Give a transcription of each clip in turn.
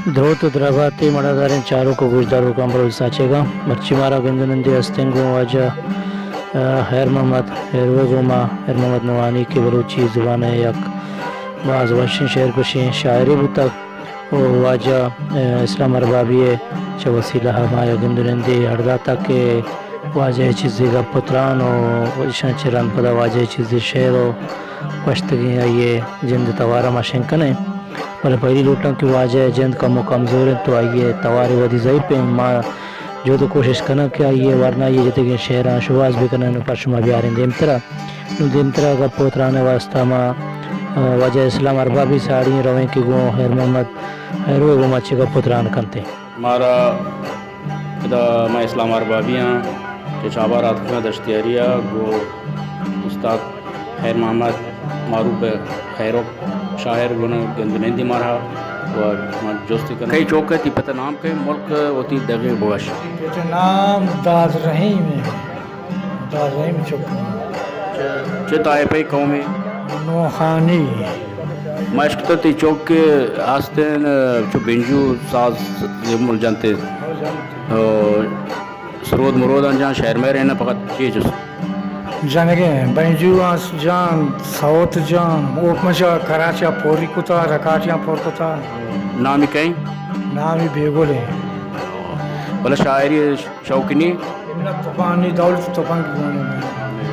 دروت ءُ درھبات اِنت مڑاداریں چاروک ءُ گوشداروکاں بلوچ ساچیگاں۔ مرچی مارا گند ءُ نندے است اِنت گوں واجہ، آ، خیر محمد خیرو ءِ گوما، خیر محمد نوانی کہ بلوچی زبان ءِ یک باز وشیں شعر گوشیں شاعرے بوتگ ءُ واجہ، آ، اسلام اربابی ءِ چہ وسیلہ ءَ ما یک گند ءُ نندے اڈ داتگ کہ واجہ ءِ چیزے گپ ءُ تران ءُ ایشاں چہ رند پدا واجہ ءِ چیزے شعر ءُ گوشتگیں آئی ءِ جند ءِ توار ءَ ما شنگ کنیں۔ بلے پہلی لوٹاں کہ واجہ ءِ جند کمو کمزور اِنت ءُ آئی ءِ توار ودی ضعیف اِنت۔ ما جہد ءُ کوشش کناں کہ آئی ءِ ورنائی ءَ جتگیں شعراں شوہاز بکناں ءُ پہ شما بیاریں دیمترا۔ نوں دیمترا گپ ءُ تران ءِ واستہ ما، آ، واجہ اسلام اربابی ساڑی رویں کہ گوں خیر محمد خیرو ءِ گوما چہ گپ ءُ تران کنت ایں۔ مارا ادا مئے اسلام اربابی آں کہ چابہار آتکگاں دشتیاری ءَ گوں استاد خیر محمد معروف خیروک شاعر گوں گند ءُ نندی مارا ءُ من جست کناں۔ کئی چوک ءَ تئی پت ءِ نام کئے، ملک وتی دگہ بگش۔ پت ءِ نام داد رحیم اِنت۔ داد رحیم چک۔ چہ، چہ طائفہ قومے؟ نوخانی۔ ما اشکتہ تئی چک کہ آستین چو بنجو ساز مل جنتے۔ او، سرود مرود آں جان، شعر مہر اِنت، فقط چی چس؟ جنگیں بنجو آں جان، سوت جان، اوپمشا کراچی ءَ پوری کتا، رکاٹیاں پور کتا۔ نامی کئے؟ نامی بیگل اِنت۔ بلے شاعری شوقینی؟ نہ، تپانی دولت تپنگ گونے۔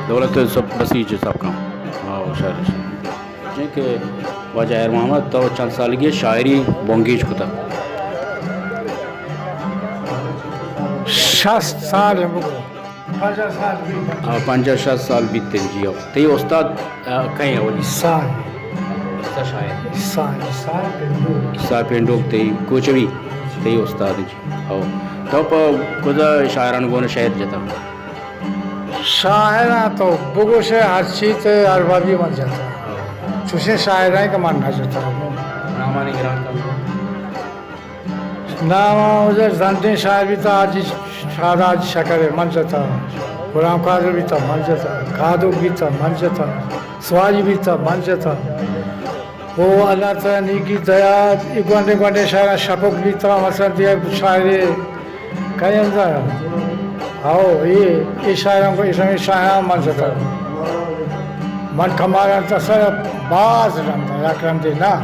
دولت سب بسیج سب کم۔ ہاں، شاعر۔ جن کہ واجہ خیر محمد تو چند سالگی شاعری بنگیج کتا؟ شست سال اِنت بگو۔ پنجاہ سال بیت۔ ہاں، پنجاہ شست سال بیت اِنت، جی ہو۔ تئی استاد، آ، کئے اولی؟ سال۔ سا شاعر۔ سال، سال پنڈوک۔ سا پنڈوک تئی کوچوی، تئی استاد جی۔ ہو۔ تو پہ کجا شاعران گون شعر جتا؟ شاعراں تو بگوش، ہرچی تے اربابی من جتا۔ چوشیں شاعراں کہ من نہ جتا۔ نامانی گران کن۔ نام زندیں شاعر بیتا، حاجی شاد حاجی شکر من جتا۔ غلام قادر بیتا من جتا۔ قادوک بیتا من جتا۔ سواجی بیتا من جتا۔ او اللہ تعالی نیکی دیا، اے گونڈیں گونڈیں شاعراں شپک بیتا، مثلاً دیا شاعرے کئے انزا؟ ہو، اے، اے شاعراں کو، اے شاعراں من جتا۔ من کمالان تا سر باز رندا، یک رندے نا۔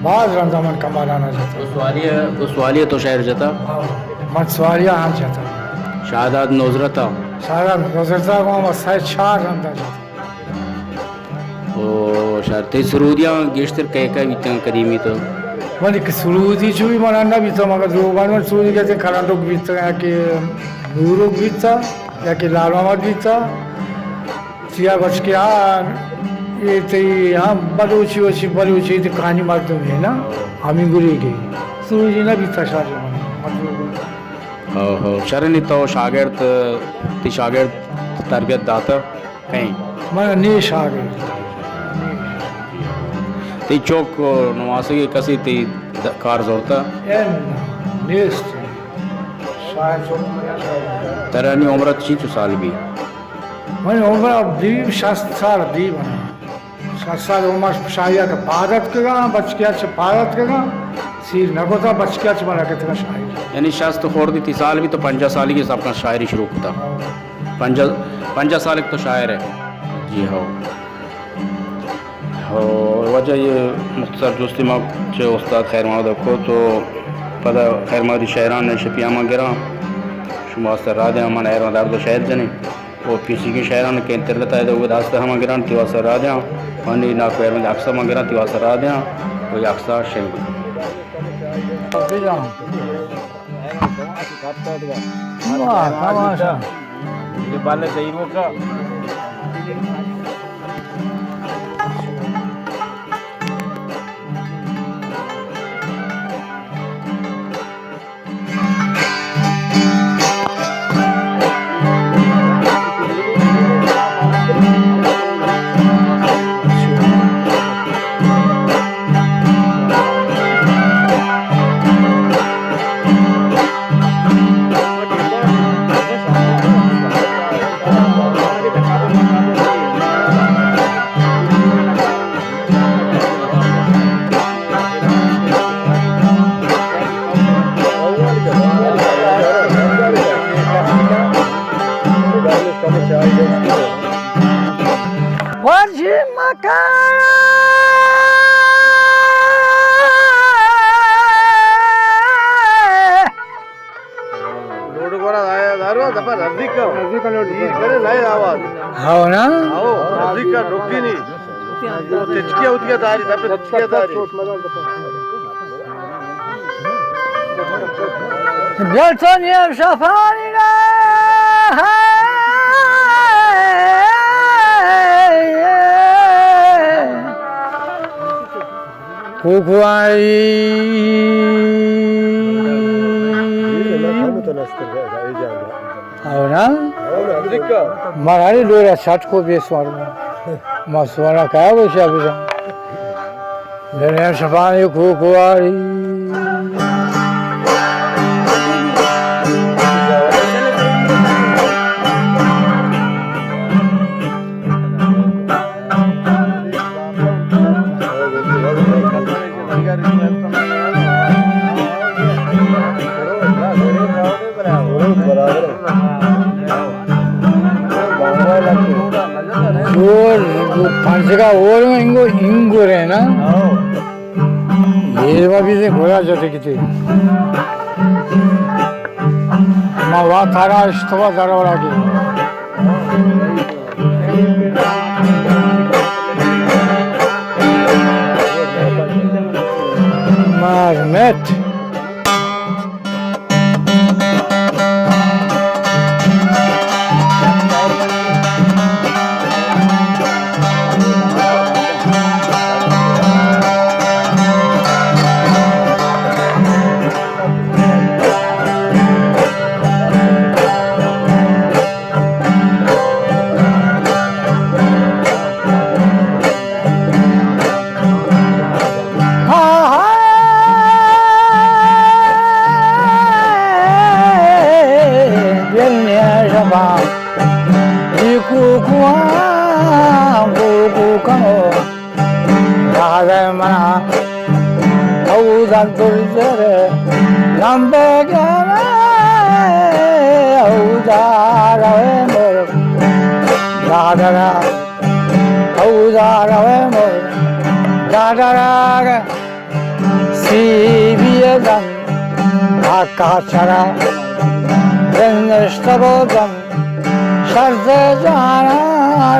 باز رندا من کمالان جتا۔ گوسوالی، گوسوالی تو شاعر جتا؟ ہو، من سوالی ہم جتا۔ شہداد نظرتا؟ شہداد نظرتا کو ہم سہ چار رندا جتا۔ او شاعر، تئی سرودیاں گیشتر کئے کئے بیتاں قدیمی تو؟ منی کہ سرودی چو بھی منا نہ بیتا، مگر دروغان من سرودی کہتے ہیں، کلنڈوک بیتا، یا کہ نوروک بیتا، یا کہ لال محمد بیتا۔ چیا بچکے آ، یہ تئی ہم بلوچی وچی، بلوچی تے کہانی مردم ہے نا، ہمیں گری گئی۔ سرودی نہ بیتا شاعر من، مطلب۔ ہو، ہو۔ شرنی تو شاگرد، تئی شاگرد تربیت داتا؟ کئے؟ من نیش آگے۔ تئی چوک نماسگے کسے تئی د-، کار زورتا؟ اے نا، نیست۔ شاید چوک۔ ترانی عمرت چی چو سال بی؟ من عمر بی شست سال بی بنا۔ شست سال عمر شاعری ءَ کہ پاد اتکگاں، بچکے ءَ چہ پاد اتکگاں، سیر نہ کتا، بچکے ءَ چہ من اتکگاں شاعری۔ یعنی شست خوردی تی سال بی تو پنجاہ سالگی حساب کن شاعری شروع کتا۔ پنجاہ، پنجاہ سالک تو شاعر ہے۔ جی ہو۔ ہو، واجہ یہ مختصر جستی ما چہ استاد خیر محمد کو تو پدا خیر محمدی شاعران شپی ہما گراں، شما واسطہ را دیاں، من حیران درد شاعر جنیں۔ و پیسیگیں شاعران کہ انٹرنیٹ ءَ دو داستہ ہم گران تی واسطہ را دیاں، منی ناکو احمد عکس ہم گران تی واسطہ را دیاں، و یہ عکس شنگ۔ واہ، تماشا۔ یہ بالے صحیح روکا۔ لوڈ گورا دارو دپا نزدیک کا۔ نزدیک کا لوڈ۔ ایر کرے نئے آواز۔ ہاو نا؟ ہاو، نزدیک کا ڈوکی نہیں۔ وہ تچکیا ہوتی ہے داری، دپا تچکیا داری۔ بلتون یا شفانی را۔ کوکواری۔ او نا؟ مارانی ڈورا سٹ کو بے سوار ما۔ ما سوارا کایا وہ شاہ بزن۔ دنیا شپانی کوکواری۔ زور، پنجگا اور انگو، انگو رہنا۔ یہ با بھی سے گھوڑا جتے کتے۔ ما وا تھارا اشتوا ضرور آگے۔ مار مت۔ دادئے منا اودا درجر لمبے گرے، اودا روے مر دادرا، اودا روے مر دادرا۔ سیبی دن آکا چرا رنجشتگ و دن، شرط جانا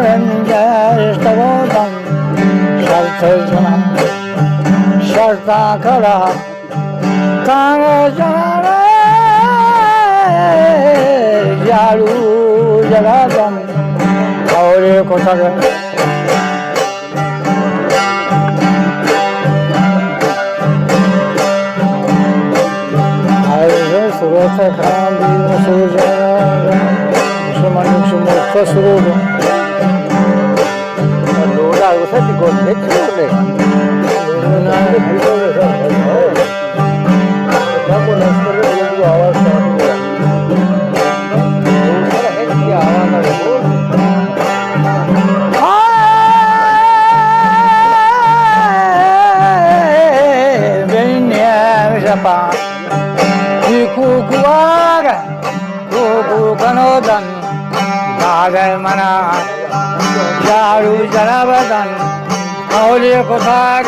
رنجشتگ و دن، شرط جانا، شرطاں کڑا تان جانا، جالو جگا دن، اور کتگ۔ آئیزیں سروت خان دین سوجا، شما نقش مفت سرود۔ لوڑا اسے تی گوش نکلو نے۔ بنیام شپا کوکو کوارا، کوکو کنو دن، دادئے منا جاڑو جلب دن، اولی کتاگ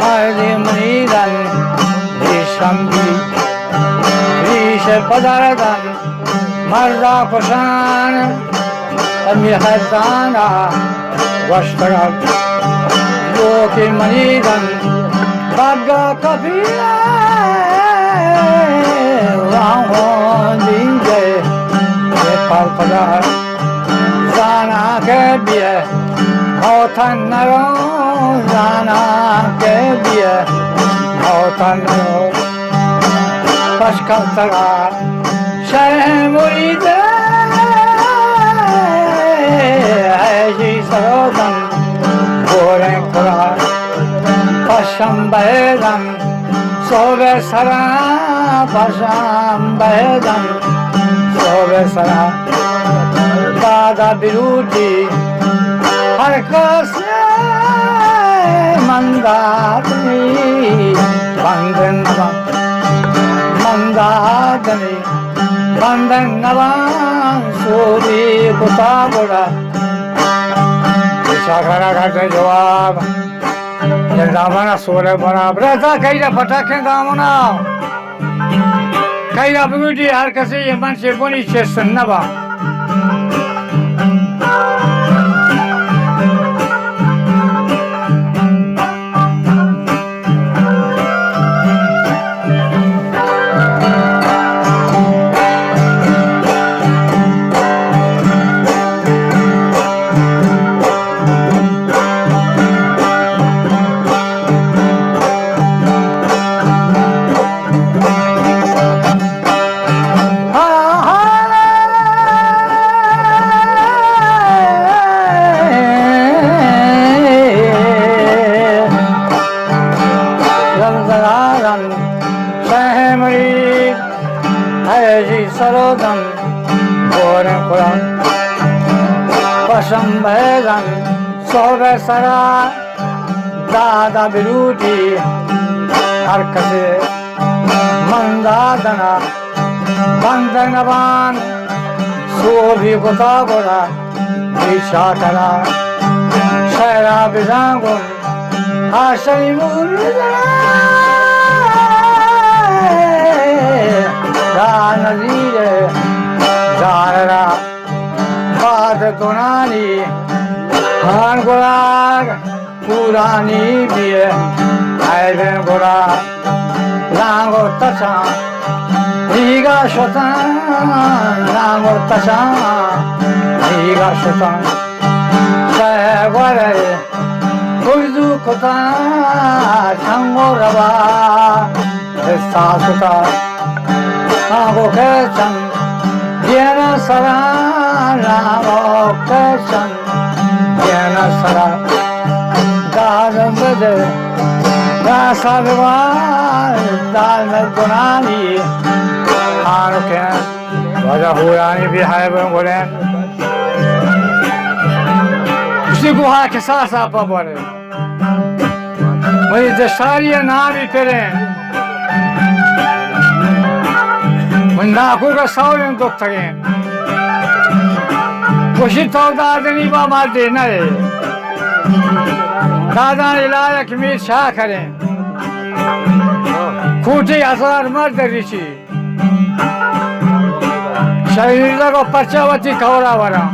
مردی منی دن، ریشم بی، ریش پدر دن، مردا کشان، ہمی خزانا گوشتگا، لوکی منی دن، بگا کپی واہوں دینجے، پر پدر زانا کے بیئے، موتن نرو، زانا کے بیئے، موتن نرو۔ پشکپتگا شرح مرید، ایشی سرودن گوریں کرا۔ پشم بہیدن صبح سرا، پشم بہیدن صبح سرا۔ دادا بلوٹی ہر کس من دادنی بندن نبان، من دادنی بندن نبان، سوری کتا گڑا۔ کاکارا گردن جواب. دامنا سورہ بنا. برتا کئی را پٹاکیں دامنا. کئی را بگوٹی ہر کسی یہ من چے بنی چے سن نبا. زمزدارن شہ مرید، ہے جی سرودن گوریں خدا. پشم بھیدن صحب سرا، دادا بلوٹی ہر کسے من دادنا بند نبان. سور بھی کتا گڑا بی چاکرا، شہرا بزاں گوں ہاشمی موری زنا. دا نظیر زاررا باد دونانی ہان گڑا پورانی بیئے، اے بن گڑا لانگو تچاں دیگا شتاں، لانگو تچاں دیگا شتاں. شہ گورے گردو کتاں چنگو روا حساس کتا. آگو کشن دین سرا، آگو کشن دین سرا، داد بدے، داسا بوان، داد گنانی آنکیں. واجہ ہورانی بھی ہے بن گلیں. اسی گوہا کساسا پا بارے. منی دشتاری ءِ نامی پریں، من ناکوک ءَ سوریں دکتگیں. گوشی تو دادنی با مردے نئے، دادان لائق میر شاہ کریں. کوٹی ہزار مرد ریچی. شہید گو پرچا وتی کورا ورا.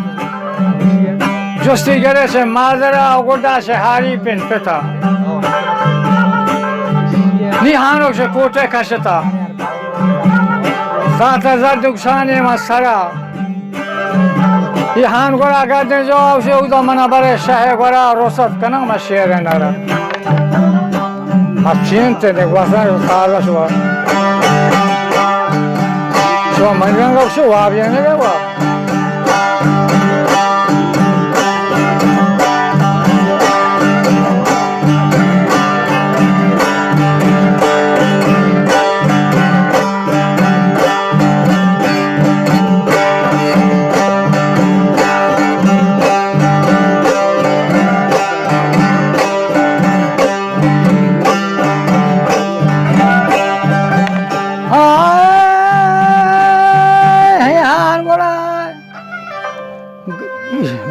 جستی گرے سے مادرا و گڈا سے ہاری پن پتا. نی ہانوک سے کوٹے کشتا. ساعت زد دکسانے ما سرا. یہ ہان گورا گردن جو اوشے اودا منا برے شہ گورا روسد کنم ما شیر نرا. ہرچین تے نے گواسا سال شوا. شو من رنگ شو واب یعنی واب. ہائے، ہان گڑا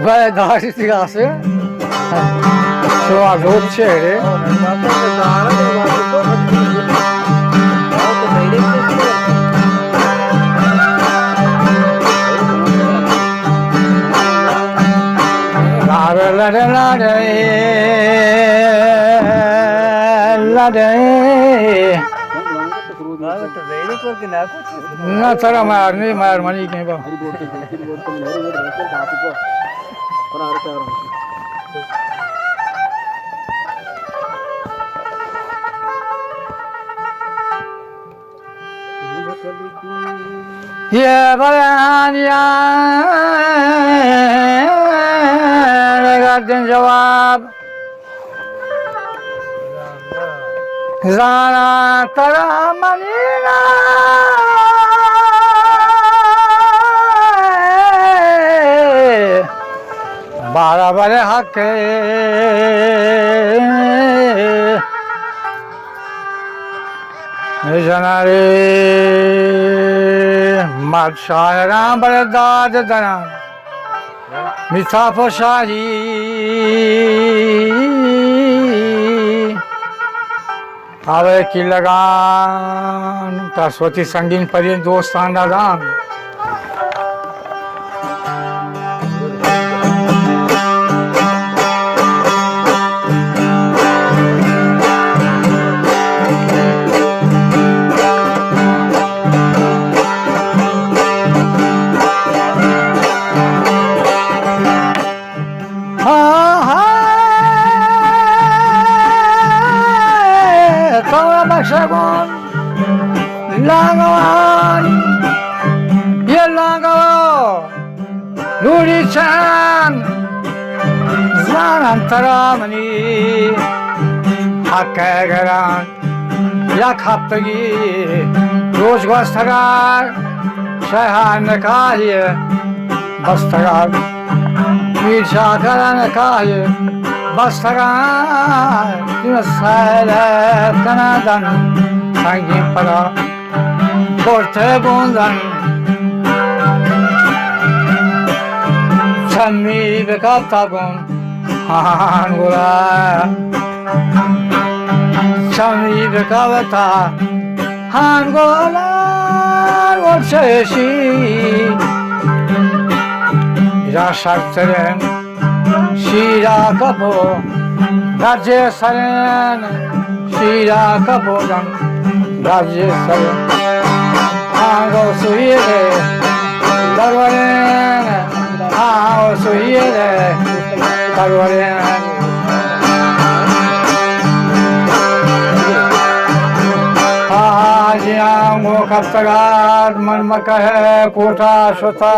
بے داری تگاسے. شما لوگ چہرے. لڑے، لڑے، لڑے. نہ، ترا مار نہیں، مار منی کہیں با. یہ بیانیہ گردن جواب. زاناں ترا منی نام، برابر حق جناری مرد شاعراں بر داد دراں. میتاپ ءُ شاہی آوے کی لگان، تاس وتی سنگین پرین دوستان دادان۔ آہا، تو بخشگون لانگوان، یہ لانگو لوری چان زانن ترا منی حق گران۔ یک ہپتگی روچ گوستگار، شہان نکاہی بستگار، میر شاکر نکاہی بستگار، سیل کنندن سنگین پدا برتے بوندن، چمی بکپتا گون ہان گلا، چمی بکپتا ہان گلا، گل چشی را شرترین شیرا کپو درجے سرین، شیرا کپو دن درجے سرین۔ آنگو سویرے درورین، آنگو سویرے درورین۔ آجی آنگو کپتگار من مکہ کوٹا شتا۔